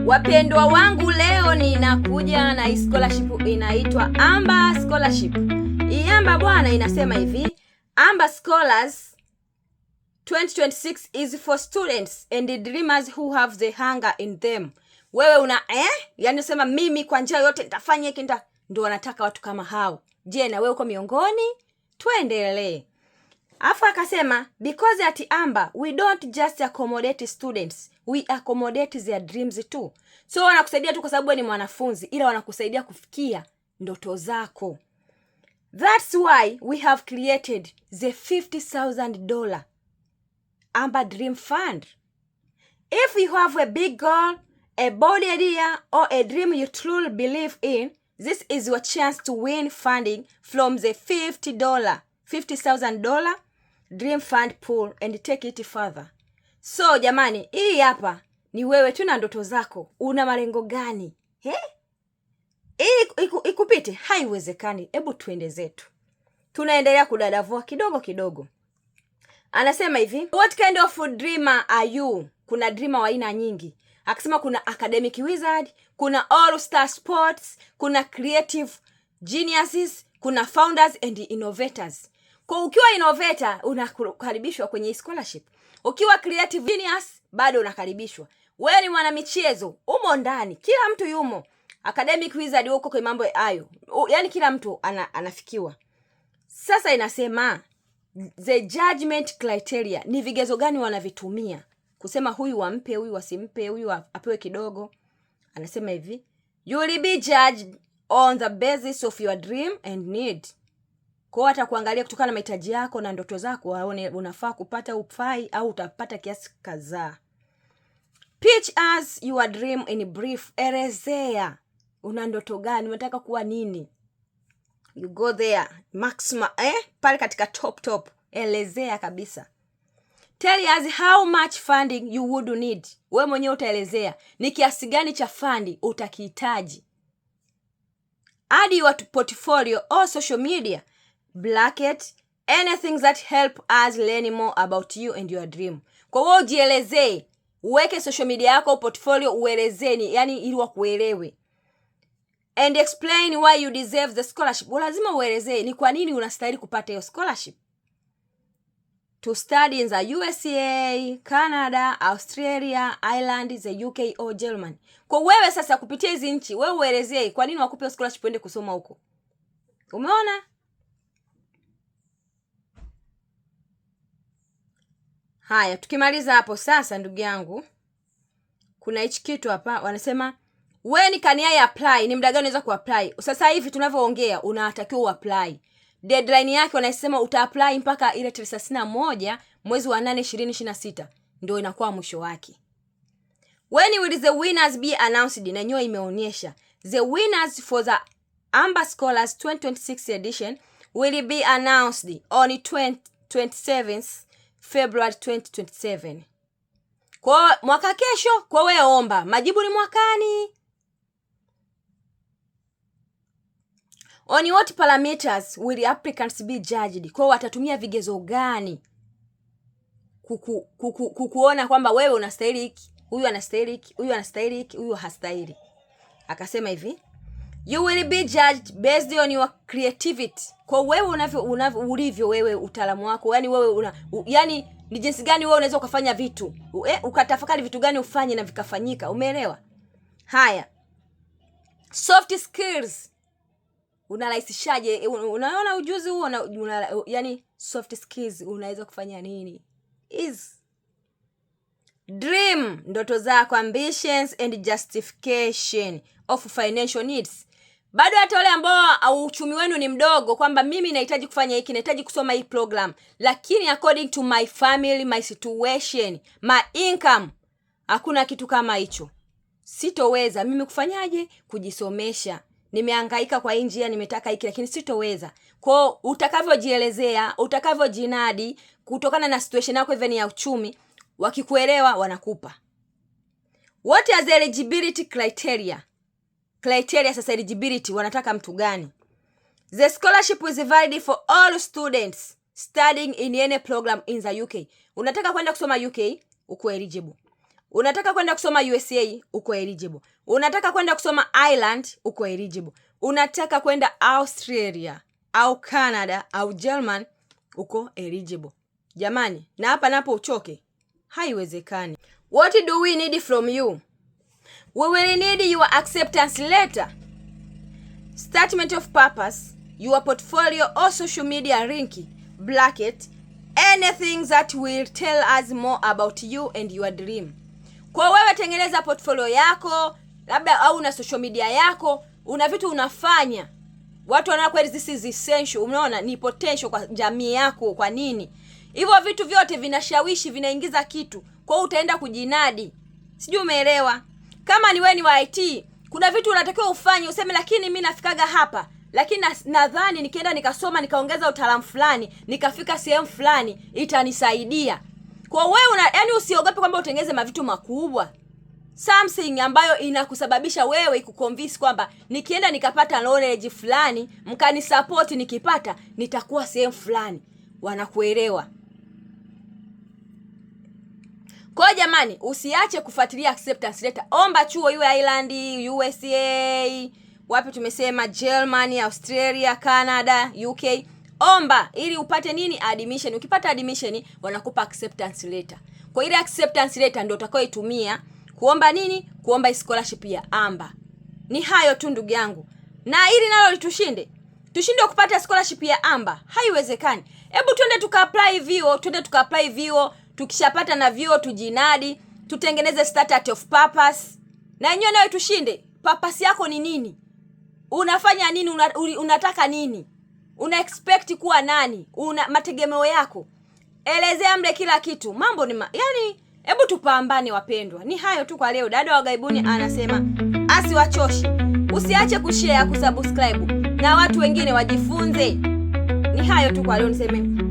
Wapendwa wangu, leo ninakuja na scholarship inaitwa Amber Scholarship. Hii Amber bwana inasema hivi, Amber Scholars 2026 is for students and the dreamers who have the hunger in them. Wewe una yaani sema mimi kwa njia yote nitafanya hiki ndio wanataka watu kama hao. Je, na wewe uko miongoni? Tuendelee. Afu akasema because at Amber we don't just accommodate students, we accommodate their dreams too. So wanakusaidia tu kwa sababu wewe ni mwanafunzi, ila wanakusaidia kufikia ndoto zako. That's why we have created the $50,000 Amber Dream Fund. If you have a big goal, a bold idea, or a dream you truly believe in, this is your chance to win funding from the $50,000 Dream Fund pool and take it further. So jamani, hii hapa ni wewe tu na ndoto zako. Una malengo gani? He? Hii ikupite? Haiwezekani. Hebu tuende zetu. Tunaendelea kudadavua kidogo kidogo. Anasema hivi, what kind of dreamer are you? Kuna dreamer wa aina nyingi. Akasema kuna academic wizard, kuna all star sports, kuna creative geniuses, kuna founders and innovators. Kwa ukiwa innovator unakaribishwa kwenye scholarship. Ukiwa creative genius bado unakaribishwa. Wewe ni mwanamichezo, umo ndani, kila mtu yumo. Academic wizard huko kwa mambo hayo. Yaani kila mtu anafikiwa. Sasa inasema the judgment criteria ni vigezo gani wanavitumia kusema huyu wampe, huyu wasimpe, huyu apewe kidogo. Anasema hivi, you will be judged on the basis of your dream and need. Kwa hiyo atakuangalia kutokana na mahitaji yako na ndoto zako, aone unafaa kupata ufai au utapata kiasi kadhaa. Pitch us your dream in brief. Elezea una ndoto gani, unataka kuwa nini. You go there maximum, pale katika top top, elezea kabisa. Tell us how much funding you would need. We mwenyewe utaelezea ni kiasi gani cha fund utakihitaji. Add your portfolio or social media bracket anything that help us learn more about you and your dream. Kwa hiyo ujielezee, uweke social media yako, portfolio, uelezeni, yani ili wakuelewe. And explain why you deserve the scholarship. Lazima uelezee ni kwa nini unastahili kupata hiyo scholarship. To study in the USA, Canada, Australia, Ireland, the UK or Germany. Kwa wewe sasa kupitia hizi nchi, wewe uelezee kwa nini wakupe scholarship uende kusoma huko. Umeona? Haya, tukimaliza hapo sasa, ndugu yangu, kuna hichi kitu hapa wanasema when can I apply? Ni muda gani unaweza kuapply? Sasa hivi tunavyoongea unatakiwa uapply. Deadline yake wanasema utaapply mpaka ile tarehe 31 mwezi wa 8 2026 ndio inakuwa mwisho wake. When will the winners be announced? Na yenyewe imeonyesha the winners for the Amber Scholars 2026 edition will be announced on 27th February 2027. Kwa mwaka kesho, kwa wewe omba, majibu ni mwakani. On what parameters will applicants be judged? Kwa watatumia vigezo gani kukuona kwamba wewe unastahili hiki, huyu anastahili hiki, huyu anastahili hiki, huyu hastahili. Akasema hivi, you will be judged based on your creativity. Kwa wewe unavyo ulivyo wewe, utaalamu wako, yani wewe una, yani ni jinsi gani wewe unaweza ukafanya vitu, ukatafakari vitu gani ufanye na vikafanyika, umeelewa? Haya, soft skills unarahisishaje? Unaona ujuzi huo yani soft skills unaweza kufanya nini? Is dream, ndoto zako, ambitions and justification of financial needs. Bado hata wale ambao uchumi wenu ni mdogo, kwamba mimi nahitaji kufanya hiki, nahitaji kusoma hii program, lakini according to my family, my situation, my income, hakuna kitu kama hicho, sitoweza mimi kufanyaje, kujisomesha. Nimehangaika kwa hii njia, nimetaka hiki lakini sitoweza. Kwa utakavyojielezea, utakavyojinadi kutokana na situation yako even ya uchumi, wakikuelewa wanakupa. What are the eligibility criteria? Criteria sasa, eligibility wanataka mtu gani? The scholarship is valid for all students studying in any program in the UK. Unataka kwenda kusoma UK, uko eligible. Unataka kwenda kusoma USA, uko eligible. Unataka kwenda kusoma Ireland, uko eligible. Unataka kwenda Australia au Canada au German, uko eligible. Jamani, na hapa napo uchoke, haiwezekani. What do we need from you? We will need your acceptance letter, statement of purpose, your portfolio or social media link, bracket, anything that will tell us more about you and your dream. Kwa wewe tengeneza portfolio yako, labda au una social media yako, una vitu unafanya. Watu wanaona kweli this is essential, unaona ni potential kwa jamii yako. Kwa nini? Hivyo vitu vyote vinashawishi, vinaingiza kitu. Kwa hiyo utaenda kujinadi. Sijui umeelewa? Kama ni wewe ni wa IT, kuna vitu unatakiwa ufanye, useme lakini mi nafikaga hapa, lakini nadhani nikienda nikasoma nikaongeza utaalamu fulani nikafika sehemu fulani itanisaidia. Kwa wewe una, yani usiogope kwamba utengeze mavitu makubwa, something ambayo inakusababisha wewe ikuconvince kwamba nikienda nikapata knowledge fulani, mkanisupport, nikipata nitakuwa sehemu fulani, wanakuelewa. Kwa hiyo jamani, usiache kufuatilia acceptance letter. Omba chuo iwe Ireland, USA, wapi tumesema Germany, Australia, Canada, UK. Omba ili upate nini? Admission. Ukipata admission wanakupa acceptance letter. Kwa ile acceptance letter ndio utakayoitumia kuomba nini? Kuomba scholarship ya AMBA. Ni hayo tu ndugu yangu, na ili nalo litushinde, tushinde kupata scholarship ya AMBA, haiwezekani. Hebu twende tuka-apply vyuo, twende tuka-apply vyuo. Tukishapata na vyuo tujinadi, tutengeneze statement of purpose, na yenyewe nayo tushinde. Purpose yako ni nini? Unafanya nini? Unataka nini? Una expect kuwa nani? Una mategemeo yako, elezea mle kila kitu. Mambo ni yani, hebu tupambane wapendwa. Ni hayo tu kwa leo. Dada wa Gaibuni anasema asiwachoshe, usiache kushare, kusubscribe na watu wengine wajifunze. Ni hayo tu kwa leo, niseme.